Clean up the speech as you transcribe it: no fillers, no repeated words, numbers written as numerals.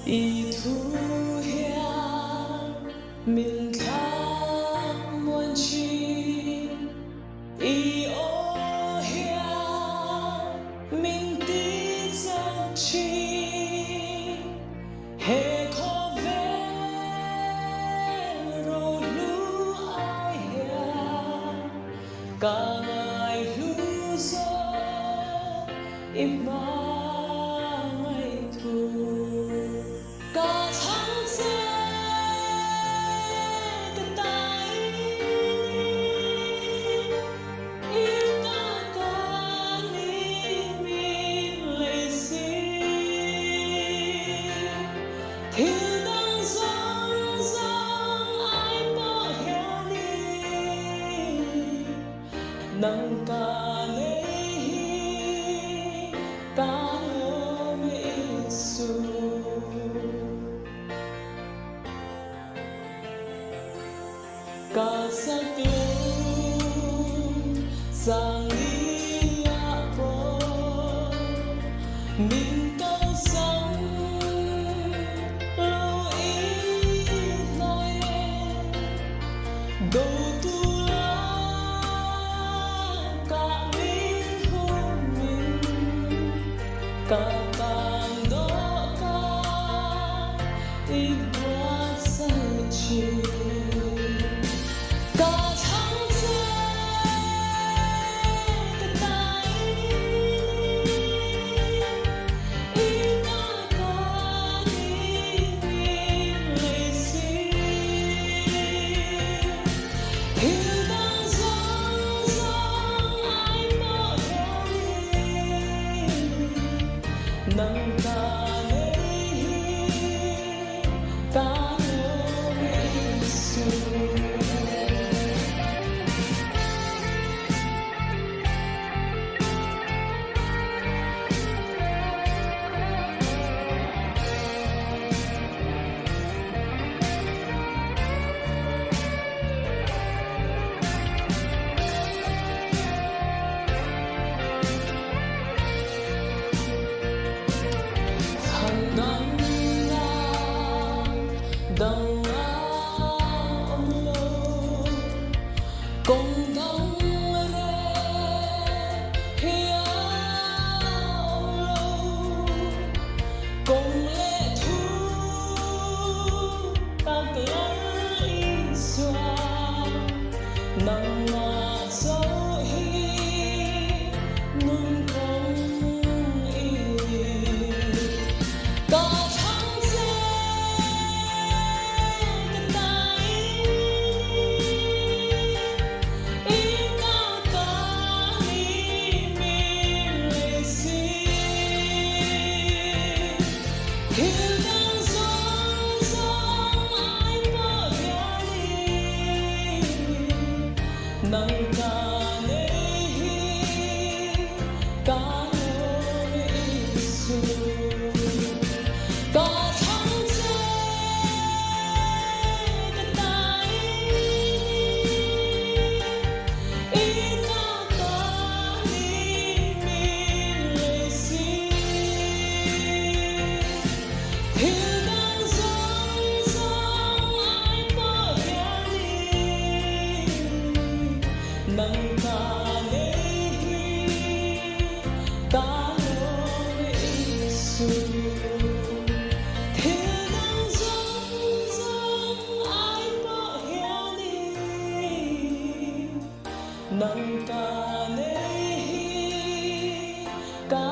I thu hian min thlak muan thin, i aw hian min ti chak thin. He khawvel rohlu ai hian ka ngaihlu zawk i hmangaih thu. Ka thlang che ka tai ni, i ta ka ni min lei si. Thil dang zawng zawng ai pawh hianin nang ka nei hi ka lawm Isu. Ka saklung sang ni ah pawh min kalsan lo i hnai e. Dotu lakah min hum in ka tan dawhkan i buatsaih thin. Ka thlang che ka tai ni, i ta ka ni min lei si. Thil dang zawng zawng ai pawh hianin nang ka nei hi ka lawm Isu. Chhandamnak dang a um lo, kong dang re hi a um lo, kong le thu tak Lal Isua nangmah zoh hi nun kong i ka thlang che ka tai i ta ka ni min lei si. Thil dang zawng zawng ai pawh hianin nang ka nei hi ka lawm Isu. Ka thlang che ka tai ni, i ta ka ni min lei si. Thil dang zawng zawng ai pawh hianin nang ka nei hi ka lawm Isu. Thil dang zawng zawng ai pawh hianin nang ka nei hi ka.